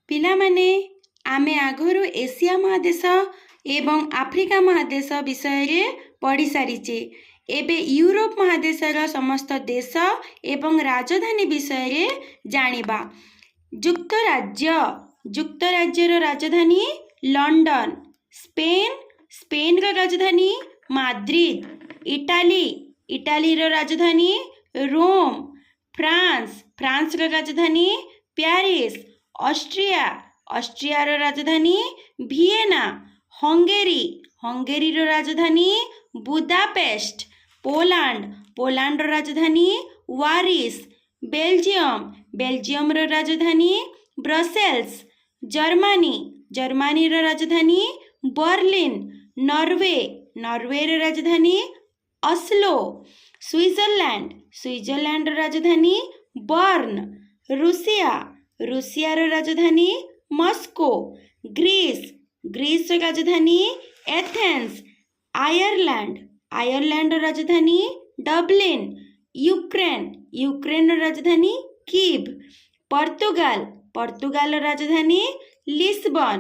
ପିଲାମାନେ, ଆମେ ଆଗରୁ ଏସିଆ ମହାଦେଶ ଏବଂ ଆଫ୍ରିକା ମହାଦେଶ ବିଷୟରେ ପଢ଼ି ସାରିଛେ। ଏବେ ୟୁରୋପ ମହାଦେଶର ସମସ୍ତ ଦେଶ ଏବଂ ରାଜଧାନୀ ବିଷୟରେ ଜାଣିବା। ଯୁକ୍ତରାଜ୍ୟ। ଯୁକ୍ତରାଜ୍ୟର ରାଜଧାନୀ ଲଣ୍ଡନ। ସ୍ପେନ୍। ସ୍ପେନ୍ର ରାଜଧାନୀ ମାଦ୍ରିଦ। ଇଟାଲୀ। ଇଟାଲୀର ରାଜଧାନୀ ରୋମ୍। ଫ୍ରାନ୍ସ। ଫ୍ରାନ୍ସର ରାଜଧାନୀ ପ୍ୟାରିସ୍। ଅଷ୍ଟ୍ରିଆ। ଅଷ୍ଟ୍ରିଆର ରାଜଧାନୀ ଭିଏନା। ହଙ୍ଗେରୀ। ହଙ୍ଗେରୀର ରାଜଧାନୀ ବୁଦାପେଷ୍ଟ। ପୋଲାଣ୍ଡ। ପୋଲାଣ୍ଡର ରାଜଧାନୀ ୱାରିସ୍। ବେଲଜିୟମ। ବେଲଜିୟମର ରାଜଧାନୀ ବ୍ରସେଲ୍ସ। ଜର୍ମାନୀ। ଜର୍ମାନୀର ରାଜଧାନୀ ବର୍ଲିନ। ନରୱେ। ନରୱେର ରାଜଧାନୀ ଅସ୍ଲୋ। ସୁଇଜରଲ୍ୟାଣ୍ଡ। ସୁଇଜରଲ୍ୟାଣ୍ଡର ରାଜଧାନୀ ବର୍ନ। ରୁଷିଆ। ରୁଷିଆର ରାଜଧାନୀ ମସ୍କୋ। ଗ୍ରୀସ୍। ଗ୍ରୀସର ରାଜଧାନୀ ଏଥେନ୍ସ। ଆୟରଲ୍ୟାଣ୍ଡ। ଆୟରଲ୍ୟାଣ୍ଡର ରାଜଧାନୀ ଡବଲିନ। ୟୁକ୍ରେନ। ୟୁକ୍ରେନର ରାଜଧାନୀ କିଭ୍। ପର୍ତ୍ତୁଗାଲ। ପର୍ତ୍ତୁଗାଲର ରାଜଧାନୀ ଲିସବନ।